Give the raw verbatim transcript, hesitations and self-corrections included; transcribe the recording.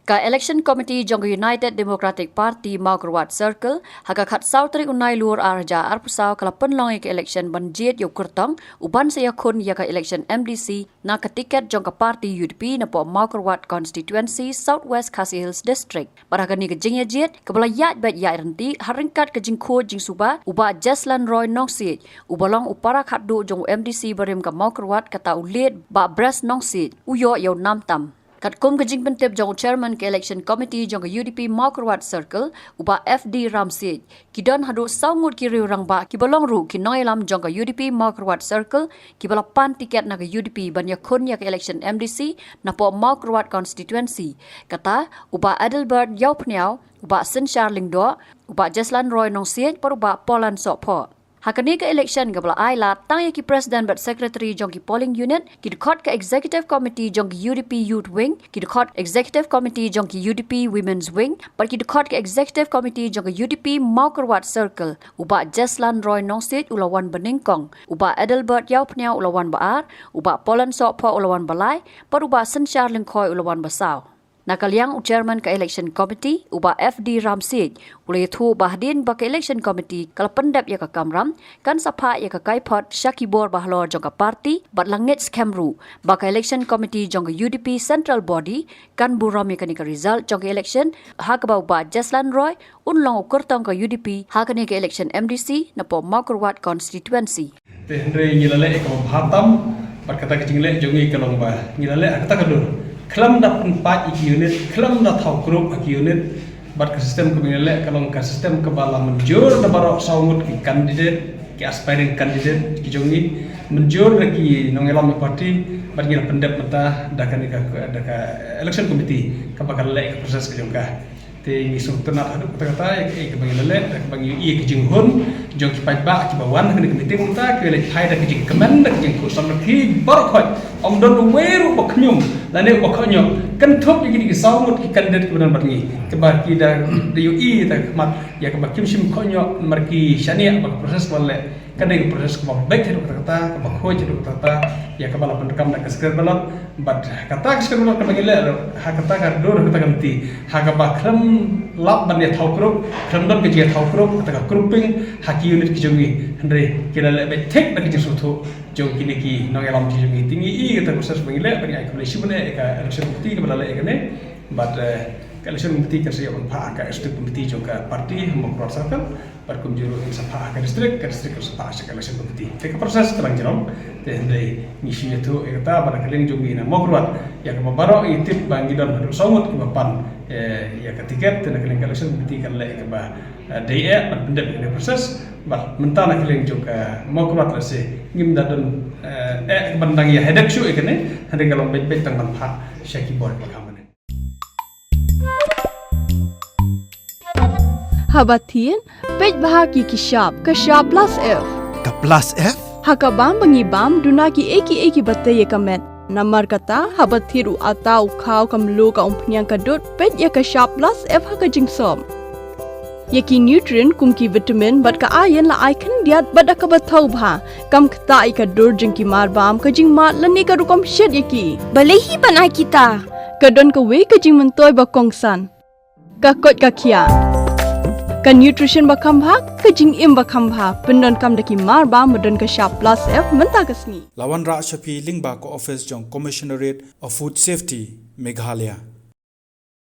Ka Election Committee jong ka United Democratic Party Mawkyrwat Circle, ha ka khatsaw tarik u Nailur arhajar arphew saw ka la pynlong ïa ka election ban jied ïa u kyrtong u ban sa ïakhun ïa ka election M D C na ka tiket jong ka party U D P napoh Mawkyrwat Constituency, South West Khasi Hills District. Bad ha kane ka jingïajied kaba la ïaid beit ïaid ryntih ha ryngkat ka jingkhuid jingsuba, u Bah Jeslan Roy Nongsiej, uba long u para khatduh jong u M D C barim ka Mawkyrwat, kata u late Bah Bres Nongsiej, u ïoh ïa u nam tam. Katkum ka jingpyntip jong u Chairman ka Election Committee jong ka U D P Mawkyrwat Circle, u Bah F D Ramsiej, ki don haduh saw ngut ki riew rangbah kiba long ruh ki nongïalam jong ka U D P Mawkyrwat Circle kiba la pan tiket na ka U D P ban ïakhun ïa ka election M D C napoh Mawkyrwat Constituency. Kata u Bah Adelbert Ïawphniaw, u Bah Synshar Lyngdoh, u Bah Jeslan Roy Nongsiej bad u Bah Polan Sohphoh. Ha kane ka election kaba la ai lad tang ïa ki president bad secretary jong ki polling unit, ki dkhot ka executive committee jong ki U D P Youth Wing, ki dkhot executive committee jong ki U D P Women's Wing, bad ki dkhot ka executive committee jong ka U D P Mawkyrwat Circle, u Bah Jeslan Roy Nongsiej u la wan ba nyngkong, u Bah Adelbert Ïawphniaw u la wan ba ar, u Bah Polan Sohphoh u la wan ba lai, bad u Bah Synshar Lyngkhoi u la wan ba saw. Na ka liang u Chairman ka Election Committee, u Bah F D Ramsiej, u la ïathuh ba hadien ba ka Election Committee ka la pyndep ïa ka kamram, kan sa phah ïa ka kaiphod sha ki bor bahalor jong ka party, bad la ngeit skhem ruh ba ka Election Committee jong ka U D P Central Body kan burom ïa kane ka result jong ka election, ha kaba u Bah Jeslan Roy un long u kyrtong ka U D P ha kane ka election M D C napoh Mawkyrwat Constituency. Te hynrei ngi la leh ïa kaba bha tam, bad kata ka jingleh jong ngi ka long ba ngi la leh ha kata ka dur, khlem da pynpait ïa ki unit, khlem da thaw krup ha ki unit, bad ka system kaba ngi la leh ka long ka system kaba la mynjur da baroh saw ngut ki candidate, ki aspiring candidate ki jong ngi, mynjur da ki nongïalam party, bad ngi la pyndep mynta da kane ka, da ka election committee kaba ka la leh ka process ka jong ka. Te ngi sngewtynnat haduh katta katta ïa kaei kaba ngi la leh, da kaba ngi ïohi ïa ka jinghun jong ki paidbah kiba wan ha kane ka meeting mynta, ki leit phai da ka jingkmen, da ka jingkhuid samrkhie baroh khoit. Ym don uwei ruh uba khñium lane uba khohñioh, kynthup ïa kine ki saw ngut ki candidate kiba don bad ngi, kiba ki da, da ïohi da ka khmat ïa kaba kim shym khohñioh, namar ki shaniah ba ka process ba la leh ka dei ka process kaba beit haduh katta katta, kaba khuid haduh katta katta, ïa kaba la pyndonkam da ka secret ballot. Bad kata ka secret ballot kaba ngi leh ruh, ha kata ka dur, ha kata ka lynti, ha kaba khlem lap ban ïa thaw krup, khlem don ka jingïathaw krup, kata ka grouping ha ki unit ki jong ngi, hynrei ki la leh beit thik da ka jingsngewthuh jong kine ki nongïalam ki jong ngi. Te ngi i kata ka process ba ngi leh, ba ngi ai khublei shibun ïa ka election committee kaba la leh ïa kane. Bad, eh, ka election committee kan sa ïoh ban phah ha ka executive committee jong ka party ha Mawkyrwat Circle. Bad kumjuh ruh ngin sa phah ha ka district, ka district kan sa phah sha ka election committee. Te ka process ka dang jrong. Te hynrei ngi shu ïathuh ïa kata ba na ka liang jong ngi na Mawkyrwat, ïa kaba baroh ngi tip ba ngi don haduh saw ngut kiba pan, eh, ïa ka tiket, te na ka liang ka election committee kan leh ïa kaba, eh, dei eh ban pyndep ïa ka process. Bad mynta na ka liang jong ka Mawkyrwat lehse ngim da don, eh, eh, ban dang ïa headache shuh ïa kane, hynrei ka long beit beit tang ban phah sha ki bor kiba kham mynne. Haba thied, peit bha ki ki shap, ka shap plus F. Ka plus F? Ha ka bam ba ngi bam, duna kiei kiei kiba tei ïa ka met. Namar kata, haba thied u atta, u khaw, ka mluh, ka umphniang, ka dud, peit ïa ka shap plus F ha ka jingsop. Ïa ki nutrient kum ki vitamin bad ka iron la ai khyndiat bad da kaba thaw bha. Kam ktah ïa ka dur jong ki mar bam, ka jingmad lane ka rukom shet ïa ki. Balei hi ban ai kita? Ka don kawei ka jingmyntoi ba kongsan. Ka koit ka khiah. Ka nutrition ba kham bha, ka jingim ba kham bha. Pyndonkam da ki mar bam ba don ka shap plus F mynta ka sngi. La wanrah sha phi lyngba ka office jong Commissionerate of Food Safety, Meghalaya.